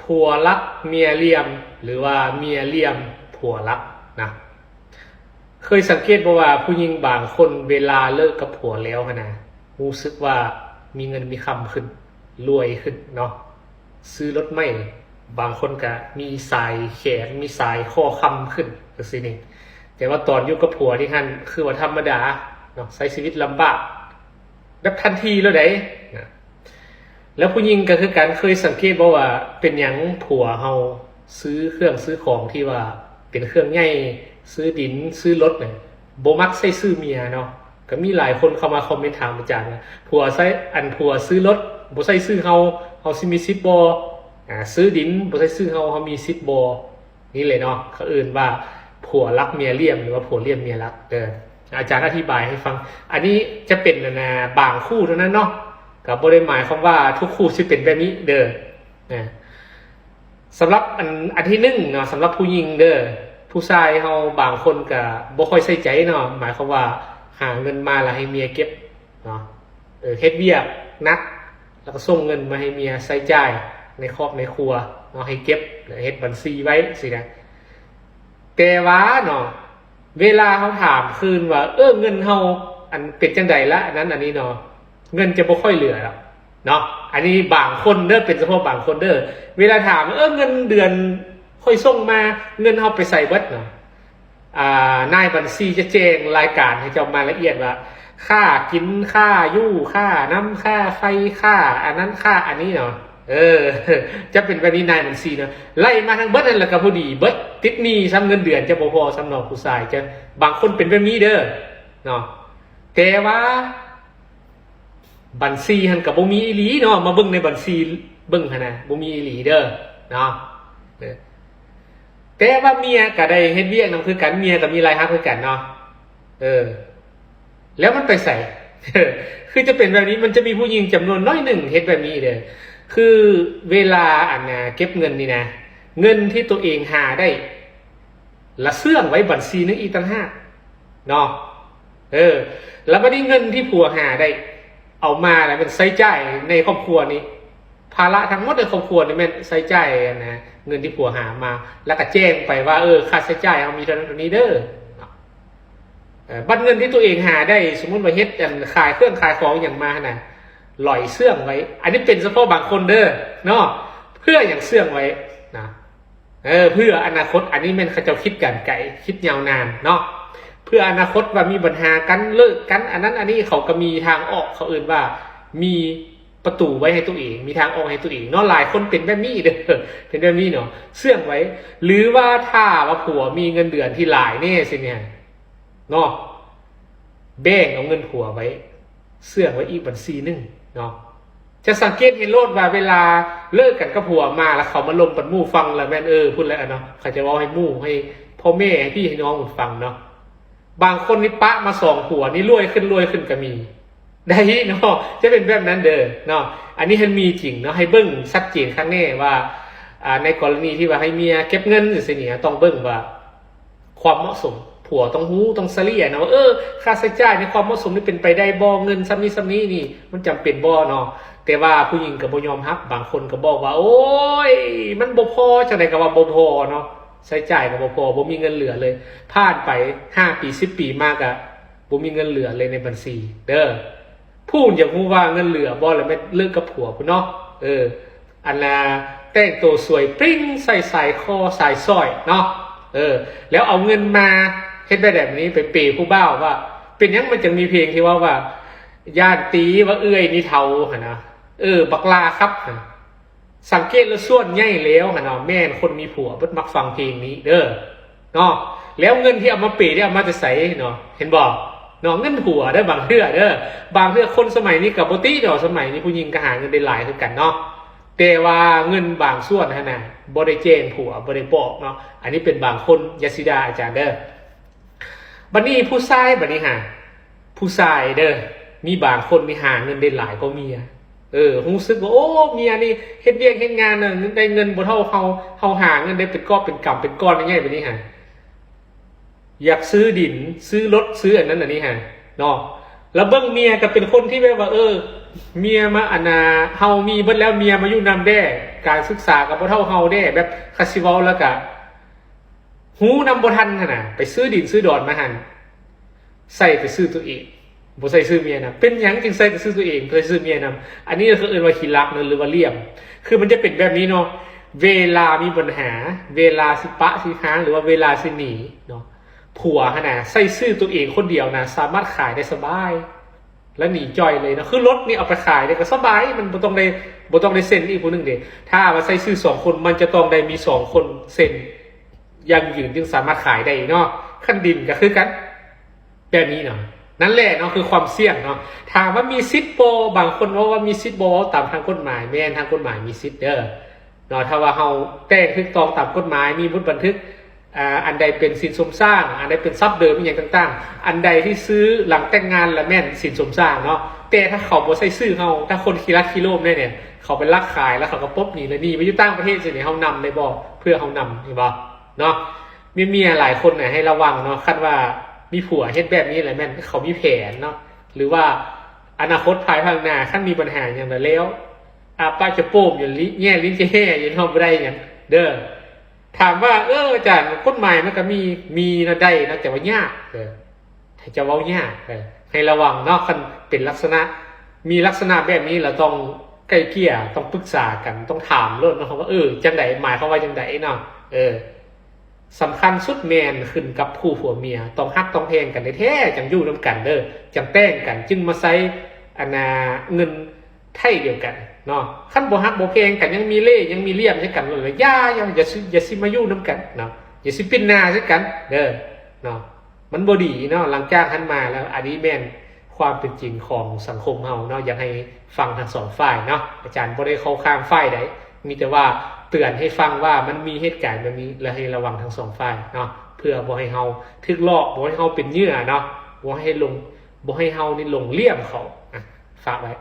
ຜົວລັກເມຍລ່ຽມ ຫຼືວ່າເມຍລ່ຽມຜົວລັກນະ. ເຄີຍສັງເກດບໍ່ວ່າຜູ້ຍິງບາງຄົນເວລາເລີກກັບຜົວແລ້ວຫັ້ນນະ ຮູ້ສຶກວ່າມີເງິນມີຄຳຂຶ້ນ ລວຍຂຶ້ນເນາະ, ຊື້ລົດໃໝ່, ບາງຄົນກະມີສາຍແຂນ ມີສາຍຂໍ້ຄຳຂຶ້ນຈັ່ງຊີ້ນີ້. ແຕ່ວ່າຕອນຢູ່ກັບຜົວນີ້ຫັ້ນ ຄືວ່າທຳມະດາເນາະ, ໃຊ້ຊີວິດລຳບາກແບບທັນທີເລີຍໃດ໋ນະ. ແລ້ວຜູ້ຍິງກໍຄືກັນ, ເຄີຍສັງເກດບໍ່ວ່າເປັນຫຍັງຜົວເຮົາຊື້ເຄື່ອງຊື້ຂອງທີ່ວ່າເປັນເຄື່ອງໃຫຍ່, ຊື້ດິນ, ຊື້ລົດນະ, ບໍ່ມັກໃຊ້ຊື່ເມຍເນາະ? ກໍມີຫຼາຍຄົນເຂົ້າມາຄອມເມັນຖາມອາຈານວ່າ ຜົວໃຊ້ ອັນ ຜົວຊື້ລົດບໍ່ໃຊ້ຊື່ເຮົາ ເຮົາຊິມີສິດບໍ່? ອາ ຊື້ດິນບໍ່ໃຊ້ຊື່ເຮົາ ເຮົາມີສິດບໍ່? ນີ້ແຫຼະເນາະ ເຂົາເອີ້ນວ່າຜົວລັກເມຍລ່ຽມ ຫຼືວ່າຜົວລ່ຽມເມຍລັກເດີ. ອາຈານອະທິບາຍໃຫ້ຟັງ. ອັນນີ້ຈະເປັນ ອັນນາ ບາງຄູ່ເທົ່ານັ້ນເນາະ, ກໍບໍ່ໄດ້ໝາຍຄວາມວ່າທຸກຄູ່ຊິເປັນແບບນີ້ເດີ. ນະ ສຳລັບອັນ ອັນທີໜຶ່ງເນາະ, ສຳລັບຜູ້ຍິງເດີ, ຜູ້ຊາຍເຮົາບາງຄົນກະບໍ່ຄ່ອຍໃສ່ໃຈເນາະ, ໝາຍຄວາມວ່າຫາເງິນມາແລ້ວໃຫ້ເມຍເກັບເນາະ, ເອີ ເຮັດວຽກໜັກ ແລ້ວກໍສົ່ງເງິນມາໃຫ້ເມຍໃຊ້ຈ່າຍໃນຄອບໃນຄົວເນາະ, ໃຫ້ເກັບ ເຮັດບັນຊີໄວ້ຊີ້ນະ. ແຕ່ວ່າເນາະ ເວລາເຮົາຖາມຄືນວ່າ ເອີ ເງິນເຮົາ ອັນ ເປັນຈັ່ງໃດລະ ອັນນັ້ນອັນນີ້ເນາະ, ເງິນຈະບໍ່ຄ່ອຍເຫຼືອດອກເນາະ. ອັນນີ້ບາງຄົນເດີ, ເປັນສະເພາະບາງຄົນເດີ. ເວລາຖາມ ເອີ ເງິນເດືອນຂ້ອຍສົ່ງມາ ເງິນເຮົາໄປໃສເບິດເນາະ? ອ່າ ນາຍບັນຊີຈະແຈ້ງລາຍການໃຫ້ເຈົ້າມາລະອຽດວ່າ ຄ່າກິນ, ຄ່າຢູ່, ຄ່ານ້ຳ, ຄ່າໄຟ, ຄ່າອັນນັ້ນ, ຄ່າອັນນີ້ເນາະ. ເອີ ຈະເປັນແບບນີ້ນາຍບັນຊີເນາະ, ໄລ່ມາທັງເບິດຫັ້ນແຫຼະກໍພໍດີເບິດ, ຕິດໜີ້ຊ້ຳ, ເງິນເດືອນຈະບໍ່ພໍຊ້ຳເນາະ, ຜູ້ຊາຍຈະ ບາງຄົນເປັນແບບນີ້ເດີເນາະ. ແຕ່ວ່າບັນຊີຫັ້ນກໍບໍ່ມີອີ່ຫຼີເນາະ, ມາເບິ່ງໃນບັນຊີເບິ່ງຫັ້ນນະ ບໍ່ມີອີ່ຫຼີເດີເນາະ. ເອີ ແຕ່ວ່າເມຍກໍໄດ້ເຮັດວຽກນຳຄືກັນ, ເມຍກໍມີລາຍຮັບຄືກັນເນາະ. ເອີ ແລ້ວມັນໄປໃສ? ຄືຈະເປັນແບບນີ້, ມັນຈະມີຜູ້ຍິງຈຳນວນໜ້ອຍໜຶ່ງເຮັດແບບນີ້ເດີ. ຄືເວລາ ອັນນາ ເກັບເງິນນີ້ນະ, ເງິນທີ່ຕົວເອງຫາໄດ້ ລະເຊື່ອງໄວ້ບັນຊີໜຶ່ງອີກຕ່າງຫາກເນາະ. ເອີ ລະບັດນີ້ເງິນທີ່ຜົວຫາໄດ້ ເອົາມາລະແມ່ນໃຊ້ຈ່າຍໃນຄອບຄົວນີ້, ພາລະທັງໝົດໃນຄອບຄົວນີ້ແມ່ນໃຊ້ຈ່າຍ ອັນນາ ເງິນທີ່ຜົວຫາມາ, ລະກະແຈ້ງໄປວ່າ ເອີ ຄ່າໃຊ້ຈ່າຍເຮົາມີເທົ່ານັ້ນເທົ່ານີ້ເດີ. ເອີ ບັດເງິນທີ່ຕົວເອງຫາໄດ້, ສົມມຸດວ່າເຮັດ ອັນ ຂາຍເຄື່ອງຂາຍຂອງຫຍັງມາຫັ້ນນະ, ຫຼອຍເຊື່ອງໄວ້. ອັນນີ້ເປັນສະເພາະບາງຄົນເດີເນາະ. ເພື່ອຫຍັງເຊື່ອງໄວ້ນະ? ເອີ ເພື່ອອະນາຄົດ. ອັນນີ້ແມ່ນເຂົາເຈົ້າຄິດການໄກ, ຄິດຍາວນານເນາະ, ເພື່ອອະນາຄົດວ່າມີບັນຫາກັນ, ເລີກກັນ, ອັນນັ້ນອັນນີ້, ເຂົາກໍມີທາງອອກ, ເຂົາເອີ້ນວ່າມີປະຕູໄວ້ໃຫ້ຕົວເອງ, ມີທາງອອກໃຫ້ຕົວເອງເນາະ. ຫຼາຍຄົນເປັນແບບນີ້ເດີ, ເປັນແບບນີ້ເນາະ, ເຊື່ອງໄວ້. ຫຼືວ່າຖ້າວ່າຜົວມີເງິນເດືອນທີ່ຫຼາຍແດ່ຊີ້ນີ້ເນາະ, ແບ່ງເອົາເງິນຜົວໄວ້, ເຊື່ອງໄວ້ອີກບັນຊີໜຶ່ງເນາະ. ຈະສັງເກດເຫັນໂລດວ່າເວລາເລີກກັນກັບຜົວມາ ແລ້ວເຂົາມາລົມປັນໝູ່ຟັງ ແລ້ວແມ່ນ ເອີ ພຸ້ນແຫຼະເນາະ, ເຂົາຈະເວົ້າໃຫ້ໝູ່ ໃຫ້ພໍ່ແມ່ ໃຫ້ພີ່ໃຫ້ນ້ອງຟັງເນາະ. ບາງຄົນນີ້ປະມາສອງຜົວນີ້ ລວຍຂຶ້ນ ລວຍຂຶ້ນກໍມີ ໄດ້ເນາະ, ຈະເປັນແບບນັ້ນເດີເນາະ. ອັນນີ້ຫັ້ນມີຈິງເນາະ, ໃຫ້ເບິ່ງຊັດເຈນຄັກແນ່ວ່າ ອ່າ ໃນກໍລະນີທີ່ວ່າໃຫ້ເມຍເກັບເງິນຈັ່ງຊີ້ນີ້ ຕ້ອງເບິ່ງວ່າ ຄວາມເໝາະສົມ, ຜົວຕ້ອງຮູ້, ຕ້ອງສະເລ່ຍນະວ່າ ເອີ ຄ່າໃຊ້ຈ່າຍໃນຄວາມເໝາະສົມນີ້ເປັນໄປໄດ້ບໍ່, ເງິນສ່ຳນີ້ສ່ຳນີ້ນີ້ມັນຈຳເປັນບໍ່ເນາະ. ແຕ່ວ່າຜູ້ຍິງກໍບໍ່ຍອມຮັບ, ບາງຄົນກໍບອກວ່າ ໂອ້ຍ ມັນບໍ່ພໍ, ຈັ່ງໃດກໍວ່າບໍ່ພໍເນາະ, ໃຊ້ຈ່າຍກໍບໍ່ພໍ, ບໍ່ມີເງິນເຫຼືອເລີຍ. ຜ່ານໄປຫ້າປີ ສິບປີມາກໍບໍ່ມີເງິນເຫຼືອເລີຍໃນບັນຊີເດີ. ຜູ້ຢາກຮູ້ວ່າເງິນເຫຼືອບໍ່ ລະແມ່ນເລີກກັບຜົວພຸ້ນເນາະ. ເອີ ອັນນ່າ ແຕ່ງໂຕສວຍປຣິ້ງ ໃສ່ສາຍຄໍສາຍສ້ອຍເນາະ, ເອີ ແລ້ວເອົາເງິນມາເຮັດແບບນີ້ ໄປເປຜູ້ບ່າວວ່າ ເປັນຫຍັງມັນຈຶ່ງມີເພງທີ່ເວົ້າວ່າ ຢ້ານຕີວ່າເອື້ອຍນີ້ເຖົ້າຫັ້ນນະ, ເອີ ບັກຫຼ້າຄັບຫັ້ນ. ສັງເກດແລ້ວສ່ວນໃຫຍ່ແລ້ວຫັ້ນນະ ແມ່ນຄົນມີຜົວເບິດມັກຟັງເພງນີ້ເດີເນາະ. ແລ້ວເງິນທີ່ເອົາມາເປໄດ້ເອົາມາແຕ່ໃສເນາະ, ເຫັນບໍ່ເນາະ? ເງິນຜົວເດີ ບາງເທື່ອເດີ, ບາງເທື່ອຄົນສະໄໝນີ້ກໍບໍ່ຕິດອກ, ສະໄໝນີ້ຜູ້ຍິງກໍຫາເງິນໄດ້ຫຼາຍຄືກັນເນາະ. ແຕ່ວ່າເງິນບາງສ່ວນຫັ້ນນະ ບໍ່ໄດ້ແຈ້ງຜົວ ບໍ່ໄດ້ບອກເນາະ. ອັນນີ້ເປັນບາງຄົນ, ຢ່າຊິດ່າອາຈານເດີ. ບັດນີ້ຜູ້ຊາຍ ບັດນີ້ຫາ ຜູ້ຊາຍເດີ ມີບາງຄົນນີ້ຫາເງິນໄດ້ຫຼາຍກວ່າເມຍ. ເອີ ຮູ້ສຶກວ່າ ໂອ້ ເມຍນີ້ເຮັດວຽກເຮັດງານນະ ໄດ້ເງິນບໍ່ເທົ່າເຮົາ, ເຮົາຫາເງິນໄດ້ເປັນກອບເປັນກຳເປັນກ້ອນໃຫຍ່. ບັດນີ້ຫາ ຢາກຊື້ດິນ ຊື້ລົດ ຊື້ອັນນັ້ນອັນນີ້ຫາເນາະ. ແລ້ວເບິ່ງເມຍກໍເປັນຄົນທີ່ແບບວ່າ ເອີ ເມຍມາ ອັນນ່າ ເຮົາມີເບິດແລ້ວ ເມຍມາຢູ່ນຳແດ່ ການສຶກສາກໍບໍ່ເທົ່າເຮົາແດ່ ແບບ ຄັນຊິເວົ້າແລ້ວກະ ຮູ້ນຳບໍ່ທັນຫັ້ນນະ ໄປຊື້ດິນຊື້ດອນມາຫັ້ນ ໃສ່ແຕ່ຊື່ຕົວເອງ ບໍ່ໃສ່ຊື່ເມຍນຳ. ເປັນຫຍັງຈຶ່ງໃສ່ແຕ່ຊື່ຕົວເອງ ບໍ່ໃສ່ຊື່ເມຍນຳ? ອັນນີ້ກໍຄືເອີ້ນວ່າຂີ້ລັກເນາະ ຫຼືວ່າຫຼ້ຽມ. ຄືມັນຈະເປັນແບບນີ້ເນາະ ເວລາມີບັນຫາ ເວລາຊິປະຊິຮ້າງ ຫຼືວ່າເວລາຊິໜີເນາະ ຜົວຫັ້ນນະ ໃສ່ຊື່ຕົວເອງຄົນດຽວນະ ສາມາດຂາຍໄດ້ສະບາຍ ແລ້ວໜີຈ່ອຍເລີຍເນາະ. ຄືລົດນີ້ເອົາໄປຂາຍໄດ້ກໍສະບາຍ ມັນບໍ່ຕ້ອງໄດ້ ບໍ່ຕ້ອງໄດ້ເຊັນອີກຜູ້ໜຶ່ງເດ້. ຖ້າວ່າໃສ່ຊື່ສອງຄົນ ມັນຈະຕ້ອງໄດ້ມີສອງຄົນເຊັນ ຢັ້ງຢືນຈຶ່ງສາມາດຂາຍໄດ້ເນາະ. ຄັນດິນກໍຄືກັນ ແບບນີ້ເນາະ. ນັ້ນແຫຼະເນາະ ຄືຄວາມສ່ຽງເນາະ. ຖາມວ່າມີສິດບໍ່? ບາງຄົນເວົ້າວ່າມີສິດບໍ່? ຕາມທາງກົດໝາຍ ແມ່ນ ທາງກົດໝາຍມີສິດເດີເນາະ. ຖ້າວ່າເຮົາແຕ່ງຖືກຕ້ອງຕາມກົດໝາຍ ມີບົດບັນທຶກ ອ່າ ອັນໃດເປັນສິນສົມສ້າງ ອັນໃດເປັນຊັບເດີມ ອີ່ຫຍັງຕ່າງໆ ອັນໃດທີ່ຊື້ຫຼັງແຕ່ງງານລະແມ່ນສິນສົມສ້າງເນາະ. ແຕ່ຖ້າເຂົາບໍ່ໃສ່ຊື່ເຮົາ ຖ້າຄົນຂີ້ລັກຂີ້ໂລມແນ່ໆ ເຂົາໄປລັກຂາຍ ແລ້ວເຂົາກໍປົບໜີ ແລ້ວໜີໄປຢູ່ຕ່າງປະເທດ ຊີ້ນີ້ ເຮົານຳໄດ້ບໍ່? ເພື່ອເຮົານຳ ເຫັນບໍ່ເນາະ? ເມຍໆຫຼາຍຄົນນະ ໃຫ້ລະວັງເນາະ ຄັນວ່າມີຜົວເຮັດແບບນີ້ແຫຼະ ແມ່ນເຂົາມີແຜນເນາະ ຫຼືວ່າອະນາຄົດພາຍພາກໜ້າ ຄັນມີບັນຫາຫຍັງລະແລ້ວ ອາປາກຈະໂປ້ມຢູ່ ແຍ່ວລິ້ນຈະແຮ່ຢູ່ເນາະ ບໍ່ໄດ້ຫຍັງເດີ. ຖາມວ່າ ເອີ ອາຈານ ກົດໝາຍມັນກໍມີ ມີນະ ໄດ້ນະ ແຕ່ວ່າຍາກ ເອີ ຖ້າຈະເວົ້າຍາກ ເອີ ໃຫ້ລະວັງເນາະ. ຄັນເປັນລັກສະນະ ມີລັກສະນະແບບນີ້ ລະຕ້ອງໄກ່ເກ່ຍ ຕ້ອງປຶກສາກັນ ຕ້ອງຖາມໂລດເນາະ ວ່າ ເອີ ຈັ່ງໃດ ໝາຍຄວາມວ່າຈັ່ງໃດເນາະ. ເອີ ສຳຄັນສຸດແມ່ນຂຶ້ນກັບຄູ່ຜົວເມຍ ຕ້ອງຮັກຕ້ອງແພງກັນແທ້ໆ ຈັ່ງຢູ່ນຳກັນເດີ ຈັ່ງແຕ່ງກັນ ຈຶ່ງມາໃຊ້ ອັນນ່າ ເງິນ ໄທດຽວກັນເນາະ. ຄັນບໍ່ຮັກບໍ່ແພງກັນ ຍັງມີເລ່ ຍັງມີຫຼ້ຽມໃສ່ກັນ ຢ່າ ຢ່າ ຢ່າຊິ ຢ່າຊິມາຢູ່ນຳກັນເນາະ ຢ່າຊິປິ່ນໜ້າໃສ່ກັນເດີເນາະ. ມັນບໍ່ດີເນາະ. ຫຼັງຈາກຫັ້ນມາແລ້ວ ອັນນີ້ແມ່ນຄວາມເປັນຈິງຂອງສັງຄົມເຮົາເນາະ. ຢາກໃຫ້ຟັງທັງສອງຝ່າຍເນາະ. ອາຈານບໍ່ໄດ້ເຂົ້າຂ້າງຝ່າຍໃດ ມີແຕ່ວ່າເຕືອນໃຫ້ຟັງວ່າມັນມີເຫດການແບບນີ້ ແລະ ໃຫ້ລະວັງທັງສອງຝ່າຍເນາະ ເພື່ອບໍ່ໃຫ້ເຮົາຖືກຫຼອກ ບໍ່ໃຫ້ເຮົາເປັນເຫຍື່ອເນາະ ບໍ່ໃຫ້ຫຼົງ ບໍ່ໃຫ້ເຮົານີ້ຫຼົງຫຼ້ຽມເຂົາ. ອ່ະ ຝາກໄວ້.